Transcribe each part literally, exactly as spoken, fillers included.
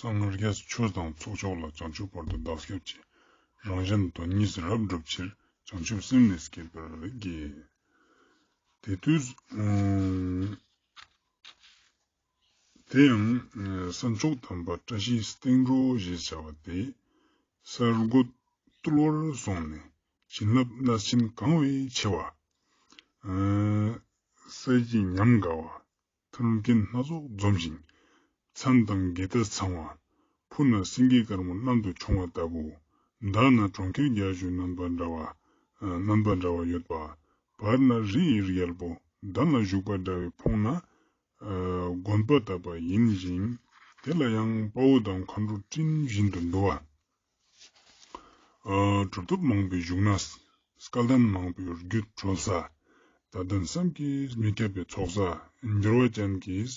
སངས་རྒྱས་ཆོས་དང་ཚོགས་མཆོག་ལ། བྱང་ཆུབ་བར་དུ་བདག་སྐྱབས་མཆི། རང་གཞན་དོན་གཉིས་རབ་བསྒྲུབ་ཕྱིར། བྱང་ཆུབ་སེམས་ནི་བསྐྱེད་པར་བགྱི། དེ་དུས་ཨ་དེ་ཡང་ཨ་ས་མཆོག་དམ་པ་བཀྲ་ཤིས་སྟེང་འགྲོ་ཞེས་བྱ་བ་དེ་ས་རྒོད་བཏུལ་བར་སོང་ནས། བྱིན་རླབས་སྣ་ཆེན་གང་བས་ཆེ་བ། ཨ་ས་གཞི་ཉམས་དགའ་བ། མཐུན་རྐྱེན་སྣ་ཚོགས་འཛོམས་ཤིང་། མཚན་དང་དགེ་རྩ་ཚང་བ། ཕུ་ན་སེང་གེ་དཀར་མོ་གནམ་དུ་མཆོང་བ་ལྟ་བུ། མདའ་ན་གྲོང་ཁྱེར་རྒྱ་ཤུག་རྣམ་པ་འདྲ་བ། ཨ་རྣམ་པ་འདྲ་བ་ཡོད་པ། བར་ན་རི་ཡི་རྒྱལ་པོ་གདན་ལ་བཞུགས་པ་འདྲ་བའི་ཕུང་ན་ཨ་དགོན་པ་བཏབ་པ་ཡིན་ཞིང་། དེ་ལ་ཡང་དཔའ་བོ་དང་མཁའ་འགྲོ་སྤྲིན་བཞིན་དུ་འདུ་བ། ཨ་གྲུབ་ཐོབ་མང་པོས་བཞུགས་ན། སྐལ་ལྡན་མང་པོས་རྒྱུད་གྲོལ་ས། དད་ལྡན་བསམ་གྱིས་མི་ཁྱབ་པའི་ཚོགས་བསགས་འབྱོར་བ་ཅན་གྱིས་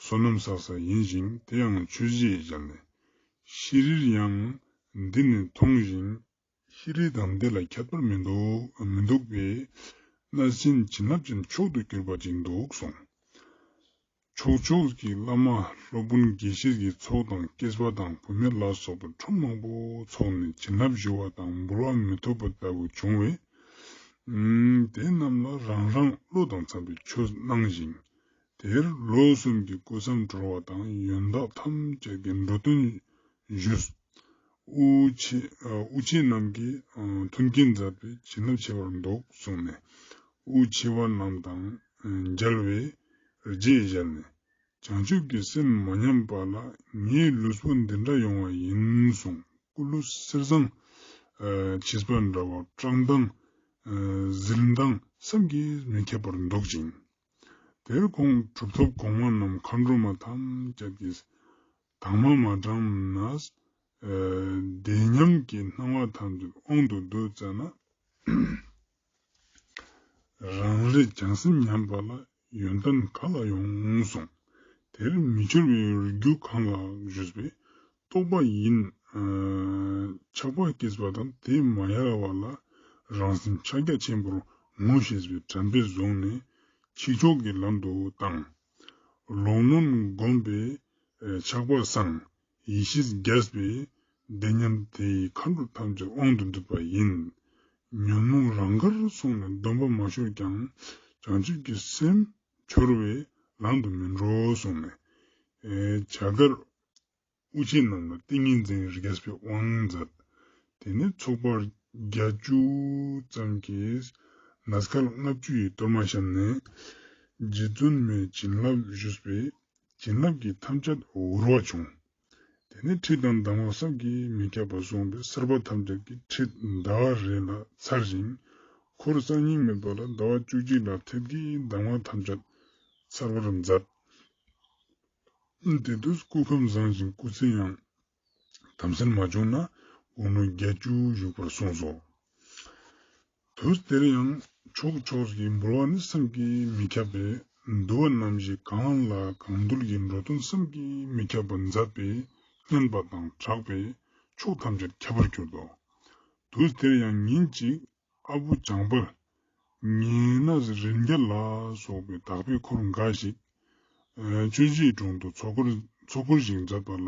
བསོད་ནམས་བསགས་ས་ཡིན་ཞིང་། དེ་ཡང་ཆོས་རྗེས་མཇལ་ནས། ཤྲཱི་ཡང་འདི་ནི་མཐོང་ཞིང་། ཤྲཱི་དང་འདི་ལ་ཁྱད་པར་མི་འདུག་མི་འདུག་པས། གནས་ཆེན་བྱིན་རླབས་ཅན་མཆོག་ཏུ་གྱུར་པ་ཅིག་འདུག་གསུངས། ཕྱོགས་ཕྱོགས་ཀྱི་བླ་མ་སློབ་དཔོན་དགེ་བཤེས་ཀྱི་ཚོགས་དང་སྐྱེས་པ་དང་བུད་མེད་ལ་སོགས་པ་ཁྲོམ་མང་པོ་ཚོགས་ནས་བྱིན་རླབས་ཞུ་བ་དང་འབུལ་བ་མི་ཐོབ་པ་ལྟ་བུ་བྱུང་བས། ཨམ་དེ་རྣམས་ལ་རང་རང་བློ་དང་འཚམ་པའི་ཆོས་གནང་ཞིང་། དེར་ལོ་གསུམ་གྱི་སྐུ་མཚམས་གྲོལ་བ་དང་ཡོན་བདག་ཐམས་ཅད་ཀྱིས་འགྲོ་དོན་ཞུས། དབུ་ཆེ་ཨ་དབུ་ཆེ་རྣམས་ཀྱིས་ཨ་མཐུན་རྐྱེན་མཛད་པས་བྱིན་རླབས་ཆེ་བར་འདུག་གསུངས་ནས། དབུ་ཆེ་བ་རྣམས་དང་ཨ་མཇལ་བས་རྗེས་བཞག་ནས། བྱང་ཆུབ་ཀྱི་སེམས་མ་ཉམས་པ་ལ་ངའི་ལུས་པོ་འདི་འདྲ་ཡོང་བ་ཡིན་གསུངས། སྐུ་ལུས་གསེར་ཟངས་ཨ་ཕྱེས་པ་འདྲ་བ་བཀྲག་མདངས་ཨ་ཟིལ་མདངས་བསམ་གྱིས་མི་ཁྱབ་པར་འདུག་ཅིང་། དེར་ཁོང་གྲུབ་ཐོབ་གོང་མ་རྣམས་མཁའ་འགྲོ་མ་ཐམས་ཅད་ཀྱིས་དྭངས་མ་མ་བཀྲམ་ན། ཨ་བདེ་ཉམས་ཀྱི་སྣང་བ་ཐམས་ཅད་དབང་དུ་བསྡུ་བྱས་ན། རང་རེ་བྱང་སེམས་ཉམས་པ་ལ་ཡོན་ཏན་ག་ལ་ཡོང་གསུངས། དེར་མི་འཆོར་བའི་རྒྱུ་གང་ལགས་ཞུས་པས། རྟོགས་པ་ཡིན་ཨ་ཆགས་པ་སྐྱེས་པ་དང་དེ་མ་ཡལ་བ་ལ་རང་སེམས་ཕྱག་རྒྱ་ཆེན་པོར་ངོ་ཤེས་པའི་དྲན་པས་བཟུང་ནས་ཕྱི་ཕྱོགས་ཀྱི་ལམ་དུ་བཏང་། ལོག་གནོན་བསྒོམས་པས་ཨ་ཆགས་པ་སངས། ཡེ་ཤེས་རྒྱས་པས་བདེ་ཉམས་དེ་ཡི་མཁའ་འགྲོ་ཐམས་ཅད་དབང་དུ་འདུས་པ་ཡིན། ཉོན་མོངས་རང་དགར་སོང་ནས་སྡོམ་པ་མ་ཤོར་ཀྱང་བྱང་ཆུབ་ཀྱི་སེམས་འཆོར་བས་ལམ་དུ་མི་འགྲོ་གསུངས་ནས། ཨེ་བྱ་དཀར་དབུ་ཆེ་རྣམས་ལ་ཏིང་ངེ་འཛིན་རྒྱས་པའི་དབང་མཛད། དེ་ནས་ཚོགས་པ་བརྒྱད་ཅུ་ཙམ་གྱིས་གནས་སྐབས་ལྔ་བཅུ་ཡི་གཏོར་མ་བཤམས་ནས་རྗེ་བཙུན་མའི་བྱིན་རླབས་ཞུས་པས། བྱིན་རླབས་ཀྱི་ཐམས་ཅད་འུར་བ་བྱུང་། དེ་ནས་ཁྲིད་དང་གདམས་ངག་བསམ་གྱིས་མི་ཁྱབ་པ་གསུངས་པས། སེར་པ་ཐམས་ཅད་ཀྱི་ཁྲིད་ཟླ་བ་རེ་ལ་ཚར་ཞིང་། འཁོར་གསར་རྙིང་མེད་པ་ལ་ཟླ་བ་བཅུ་གཅིག་ལ་ཐེབས་ཀྱི་གདམས་ངག་ཐམས་ཅད་ཚར་བར་མཛད། དེ་དུས་སྐུ་ཁམས་བཟང་ཞིང་སྐུ་ཚེ་ཡང་དམ་སེལ་མ་བྱུང་ན་དགུང་ལོ་བརྒྱད་ཅུ་བཞུགས་པར་གསུངས་སོ། དུས་དེར་ཡང་ཕྱོགས་ཕྱོགས་ཀྱི་འབུལ་བ་ནི་བསམ་གྱིས་མི་ཁྱབ་པས། འདུལ་བ་རྣམ་བཞི་གང་ལ་གང་འདུལ་གྱི་འགྲོ་དོན་བསམ་གྱིས་མི་ཁྱབ་པ་མཛད་པས་སྙན་པ་དང་གྲགས་པས་ཕྱོགས་ཐམས་ཅད་ཁྱབ་པར་གྱུར་ཏོ། དུས་དེར་ཡང་ཉིན་གཅིག་ཨ་བུ་བྱང་པར་ཉེ་གནས་རིན་རྒྱལ་ལ་སོགས་པའི་དག་པའི་འཁོར་འགའ་ཞིག་ཆོས་རྗེའི་དྲུང་དུ་ཚོགས་འཁོར་ཚོགས་འཁོར་ཞིག་མཛད་པ་ལ།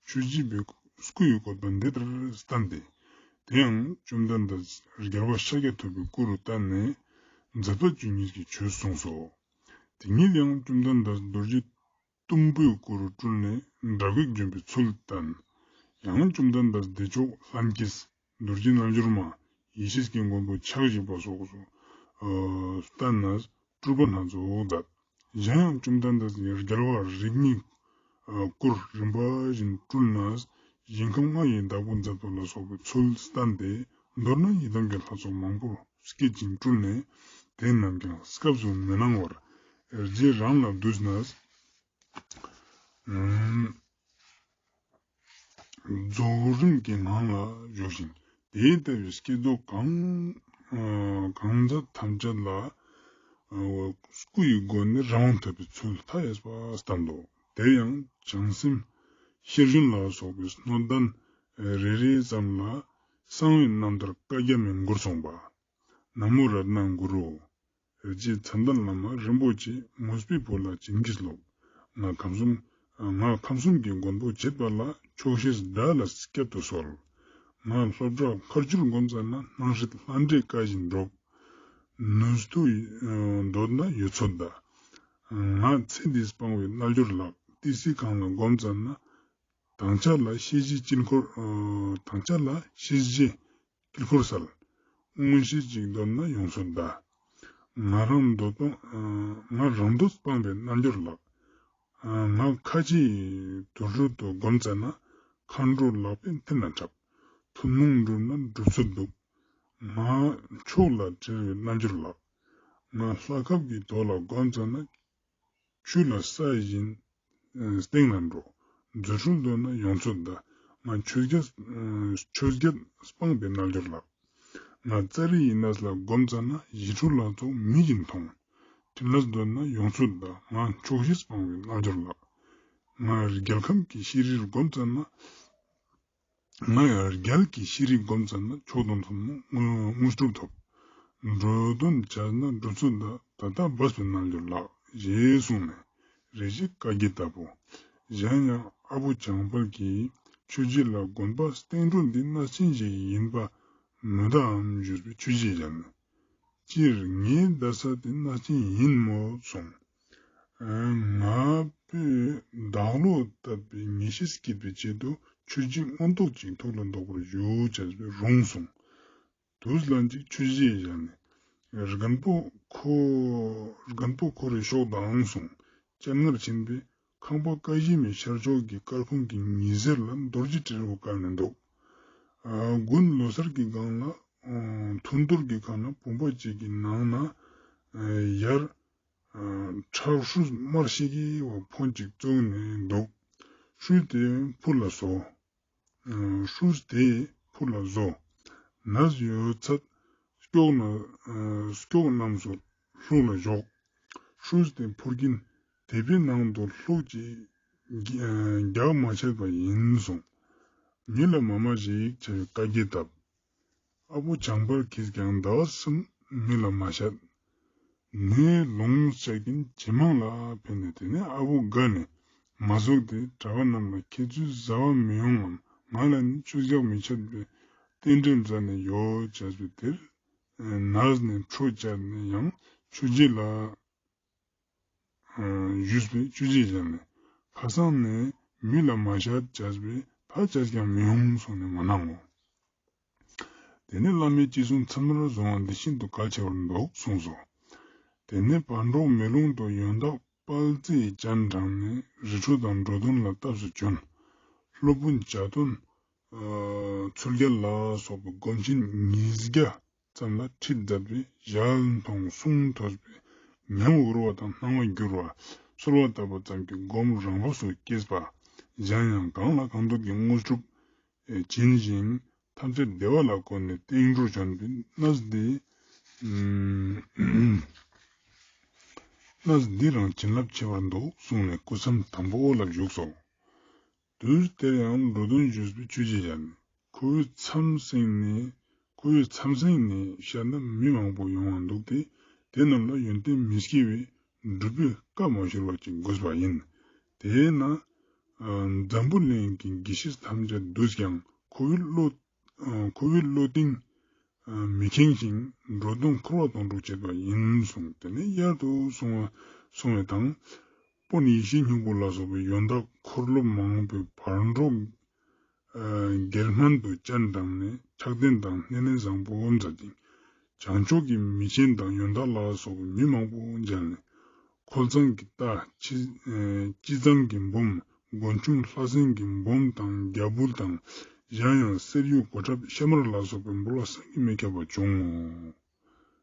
ཆོས་རྗེ་པའི་སྐུ་ཡི་བཀོད་པ་འདི་ལྟར་བསྟན་ཏེ། དེ་ཡང་བཅོམ་ལྡན་འདས་རྒྱལ་བ་ཤཱཀྱ་ཐུབ་པའི་སྐུ་རུ་བསྟན་ནས་མཛད་པ་བཅུ་གཉིས་ཀྱི་ཆོས་གསུངས་སོ། དེ་ཉིད་ཡང་བཅོམ་ལྡན་འདས་རྡོ་རྗེ་གཏུམ་པོའི་སྐུ་རུ་སྤྲུལ་ནས་དགྲ་བགེགས་འཇོམས་པའི་ཚུལ་བསྟན། ཡང་བཅོམ་ལྡན་འདས་བདེ་མཆོག་ལྷན་སྐྱེས་རྡོ་རྗེ་རྣལ་འབྱོར་མ་ཡེ་ཤེས་ཀྱི་མགོན་པོ་ཕྱག་བཞི་པ་སོགས་སུ་ཨ་བསྟན་ནས་སྤྲུལ་པ་སྣ་ཚོགས་མཛད། གཞན་ཡང་བཅོམ་ལྡན་འདས་ཀྱིས་རྒྱལ་བ་རིགས་ལྔའི་སྐུར་རིམ་པ་བཞིན་སྤྲུལ་ནས་ཞིང་ཁམས་ལྔ་ཡི་བདག་པོ་མཛད་པ་ལ་སོགས་པའི་ཚུལ་བསྟན་ཏེ། མདོར་ན་ཡི་དམ་གྱི་ལྷ་ཚོགས་མང་པོར་བསྐྱེད་ཅིང་སྤྲུལ་ནས། དེ་རྣམས་ཀྱང་སྐབས་སུ་མི་སྣང་བར་རྗེ་རང་ལ་བསྡུས་ནས། རྫོགས་རིམ་གྱི་ངང་ལ་བཞུགས་ཤིང་། དེ་ལྟ་བུའི་བསྐྱེད་རྫོགས་གང་ཨ་གང་མཛད་ཐམས་ཅད་ལ་ཨ་སྐུ་ཡི་སྒོ་ནས་རང་དབང་ཐོབ་པའི་ཚུལ་མཐའ་ཡས་པ་བསྟན་ཏོ། དེ་ཡང་བྱང་སེམས་ཤེར་ཕྱིན་ལ་སོགས་པའི་སྣོད་ལྡན་རེ་རེ་ཙམ་ལ་གསང་བའི་རྣམ་ཐར་བཀའ་རྒྱ་མའི་མགུར་གསུངས་པ། ན་མོ་རཏྣ་གུ་རུ། རྗེ་མཚན་ལྡན་བླ་མ་རིན་པོ་ཆེ། མོས་པའི་བུ་ལ་བྱིན་གྱིས་རློབས། ང་ཁམས་གསུམ་ ང་ཁམས་གསུམ་གྱི་མགོན་པོ་བྱེད་པ་ལ། ཆོག་ཤེས་དགྲ་ལ་བསྐྱབ་ཏུ་གསོལ། ང་སློབ་གྲྭ་མཁར་ཆུར་སྒོམ་ཙ་ན། སྣང་སྲིད་ལྷ་འདྲེ་བཀའ་བཞིན་སྒྲོག། ནུས་མཐུ་འདོད་ན་ཡུལ་འཚོལ་གདའ། ང་ཚེ་འདིས་སྤངས་པའི་རྣལ་འབྱོར་ལགས། ཏི་སེ་གངས་ལ་སྒོམ་ཙ་ན། དང་ཆ་ལ་ཤེས་བྱའི་དཀྱིལ་འཁོར། ཨ་དང་ཆ་ལ་ཤེས་བྱའི་དཀྱིལ་འཁོར་གསལ། མངོན་ཤེས་ཅིག་འདོད་ན་ཡོངས་འཚོལ་གདའ། ང་རང་འདོད་སྤང་ཨ་ང་རང་འདོད་སྤངས་པའི་རྣལ་འབྱོར་ལགས། ཨ་ང་ཁ་ཆེའི་དུར་ཁྲོད་དུ་སྒོམ་ཙ་ན། མཁའ་འགྲོ་ལག་པས་མཐིལ་ན་འཁྲབ། ཐུན་མོང་འགྲུབ་ན་སྒྲུབ་ཚུལ་འདུག། ང་མཆོག་ལ་བྲེལ་བའི་རྣལ་འབྱོར་ལགས། ང་ལྷ་ཁབ་ཀྱི་དོ་ལ་སྒོམ་ཙ་ན། ཆུ་ལ་ས་བཞིན་ཨ་སྟེང་ན་འགྲོ། རྫུ་འཕྲུལ་འདོད་ན་ཡོངས་འཚོལ་གདའ། ང་ཆོས་བརྒྱད་ཨ་ཆོས་བརྒྱད་སྤངས་པའི་རྣལ་འབྱོར་ལགས། ང་ཙཱ་རི་ཡི་གནས་ལ་སྒོམ་ཙ་ན། ཞི་ཁྲོ་ལྷ་ཚོགས་མི་བཞིན་མཐོང་། ཕྲིན་ལས་འདོད་ན་ཡོངས་འཚོལ་གདའ། ང་ཆོག་ཤེས་སྤངས་པའི་རྣལ་འབྱོར་ལགས། ང་རྒྱལ་ཁམས་ཀྱི་ཤེས་རིག་སྒོམ་ཙ་ན། ང་ཡང་རྒྱལ་གྱི་ཤེས་རིག་སྒོམ་ཙ་ན། མཆོག་ཐུན་མོང་དངོས་གྲུབ་ཐོབ། འགྲོ་དོན་བྱས་ན་སྒྲུབ་ཚུལ་གདའ། ད་ལྟ་སྦས་པའི་རྣལ་འབྱོར་ལགས། ཞེས་གསུངས་ནས་རེ་ཞིག་བཀའ་བརྒྱད་བཏབ་བོ། གཞན་ཡང་ཨ་བོ་བྱང་དཔལ་གྱིས་ཆོས་རྗེ་ལ་དགོན་པ་སྟེང་དྲུང་འདི་གནས་ཆེན་ཞིག་ཡིན་པ་མི་གདའ་འམ་ཞུས་པས་ཆོས་རྗེས་ཞལ་ནས། སྤྱིར་ངའི་གདའ་ས་དེ་གནས་ཆེན་ཡིན་མོད་གསུངས། ཨ་ང་པོས་བདག་བློ་བཏབ་པའི་ངེས་ཤེས་བསྐྱེད་པའི་ཆེད་དུ་ཆོས་རྗེ་མངོན་རྟོགས་ཅིག་ཐུགས་ལ་འདོགས་པར་ཞུ་བྱས་པས་རུང་གསུངས། དུས་ལན་ཅིག་ཆོས་རྗེས་ཞལ་ནས། རྒན་པོ་ཁོ་རྒན་པོ་ཁོ་རེ་ཤོག་དང་གསུངས། སྤྱན་སྔར་ཕྱིན་པས་ཁང་པ་ཀ་བཞི་མའི་ཤར་ཕྱོགས་ཀྱི་སྐར་ཁུང་གི་ཉི་ཟེར་ལ་རྡོ་རྗེ་སྤྲེལ་བ་བཀལ་ནས་འདུག། ཨ་དགུན་ལོ་སར་གྱི་སྒང་ལ་ཨ་ཐུན་གཏོར་གྱི་ཁ་ན་བུམ་པ་གཅིག་གི་ནང་ན་ཨ་ཡར་ཨ་ཁྲག་ཧྲུལ་དམར་ཤིག་གི་བ་ཕོན་ཅིག་བཙུགས་ནས་འདུག། ཧྲུལ་དེ་ཕུར་ལ་བཟོ། ཨ་ཧྲུལ་དེ་ཕུར་ལ་བཟོ། ནས་ཡོད་ཚད་སྐྱོགས་ན་ཨ་སྐྱོགས་རྣམས་སུ་བླུགས་ལ་འཇོག། ཧྲུལ་དེ་ཕུར་གྱིན་དེ་པའི་ནང་དུ་བླུགས་ཅིག་རྒྱགས་མ་ཆད་པ་ཡིན་གསུངས། མི་ལ་མ་སྨྲ་ཞིག་བྱ་བའི་བཀའ་བརྒྱད་བཏབ། ཨ་བོ་བྱང་དཔལ་གྱིས་ཀྱང་ཟླ་བ་གསུམ་མི་ལ་མ་བཤད། ནས་ལུང་བཤད་ཀྱིན་ཇེ་མང་ལ་ཕེབས་ནས། དེ་ནས་ཨ་བོ་དགའ་ནས་མ་ཟུག་སྟེ། གྲྭ་པ་རྣམས་ལ་ཁྱེད་ཚོས་ཟ་བ་མི་ཡོང་ངམ། ང་ལ་ནི་ཆུ་བཞག་མི་ཆད་པའི་རྟེན་འབྲེལ་མཛད་ནས་ཡོད་བྱས་པའི་དེར་ནས་ནས་ཁྲོ་བཅས་ནས་ཡང་ཆོས་རྗེ་ལ་ཨ་ཞུས་པས་ཆོས་རྗེས་ཞལ་ནས། ཁ་སང་ནས་མི་ལ་མ་བཤད་བྱས་པས་ད་བྱས་ཀྱང་མི་ཡོང་གསུངས་ནས་མ་གནང་ངོ་། དེ་ནས་བླ་མས་ཅི་གསུངས་ཚད་མར་བཟུང་བ་འདི་ཤིན་ཏུ་གལ་ཆེ་བར་འདུག་གསུངས་སོ། དེ་ནས་བར་འབྲོག་མེ་ལུང་དུ་ཡོན་བདག་དཔལ་བརྩེའི་སྤྱན་དྲངས་ནས་རི་ཁྲོད་དང་འགྲོ་དོན་ལ་སྟབས་སུ་བྱོན། སློབ་དཔོན་བྱ་སྟོན་ཨ་ཚུལ་རྒྱལ་ལ་སོགས་པའི་སྒོམ་ཆེན་ཉིས་བརྒྱ་ཙམ་ལ་ཁྲིད་མཛད་པས་ཞལ་མཐོང་གསུང་ཐོས་པས་ཉམས་འུར་བ་དང་སྣང་བ་འགྱུར་བ། གསོལ་བ་བཏབ་པ་ཙམ་གྱིས་སྒོམ་རང་བབས་སུ་སྐྱེས་པ། གཞན་ཡང་གང་ལ་གང་འདུལ་གྱི་དངོས་གྲུབ་ཨེ་བྱིན་ཞིང་ཐམས་ཅད་བདེ་བ་ལ་བཀོད་ནས་བསྟན་འགྲོར་བྱོན་པའི་གནས་འདི་ཨ་གནས་འདི་རང་བྱིན་རླབས་ཆེ་བར་འདུག་གསུངས་ནས་སྐུ་མཚམས་དང་པོ་ལ་བཞུགས་སོ། དུས་དེར་ཡང་འགྲོ་དོན་ཞུས་པས་ཆོས་རྗེས་ཞལ་ནས། ཁོ་བོའི་མཚམས་སེང་ནས་ཁོ་བོའི་མཚམས་སེང་ནས་བཤད་ན་མི་མང་པོ་ཡོང་བ་འདུག་སྟེ། དེ་རྣམས་ལ་ཡོན་ཏན་མི་སྐྱེ་བས་སྒྲུབ་པའི་བཀའ་མ་ཤོར་བ་ཅིག་དགོས་པ་ཡིན། དེས་ན་ཨ་འཛམ་བུ་གླིང་གི་དགེ་བཤེས་ཐམས་ཅད་འདུས་ཀྱང་ཁོ་བོའི་བློ་ཨ་ཁོ་བོའི་བློ་གཏིང་མི་མཁྱེན་ཞིང་འགྲོ་དོན་འཁོར་བ་དོན་གྲུབ་བྱེད་པ་ཡིན་གསུངས། དེ་ནས་གཡར་དུ་སོང་བ་སོང་བའི་དང་། དཔོན་ཡེ་ཤེས་སྙིང་པོ་ལ་སོགས་པའི་ཡོན་བདག་འཁོར་སློབ་མང་པོས་བར་འབྲོག་ཨ་གེ་སྨད་དུ་སྤྱན་དྲངས་ནས་ཕྱག་རྟེན་དང་སྣེ་ལེན་བཟང་པོ་མཛད་ཅིང་། བྱང་ཕྱོགས་ཀྱི་མི་ཆེན་དང་ཡོན་བདག་ལ་སོགས་པའི་མི་མང་པོ་མཇལ་ནས། ཁོལ་ཚང་གི་རྟ་ཅི་ཨེ་ཅི་ཚང་གི་འབུམ། མགོན་ཆུང་ལྷ་སྲིན་གྱི་འབུམ་དང་རྒྱ་འབུལ་དང་། གཞན་ཡང་གསེར་གཡུ་གོ་ཁྲབ་ཤ་མར་ལ་སོགས་པའི་འབུལ་བ་བསམ་གྱིས་མི་ཁྱབ་པ་བྱུང་ངོ་།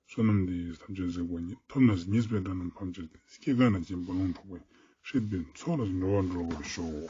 བསོད་ནམས་འདི་ཡིས་ཐམས་ཅད་གཟིགས་པ་ཉིད། ཐོབ་ནས་ཉེས་པའི་དགྲ་རྣམས་ཕམ་བྱས་ཏེ། སྐྱེ་རྒ་ན་འཆིའི་རྦ་ཀློང་འཁྲུགས་པའི། སྲིད་པའི་མཚོ་ལས་འགྲོ་བ་སྒྲོལ་བར་ཤོག།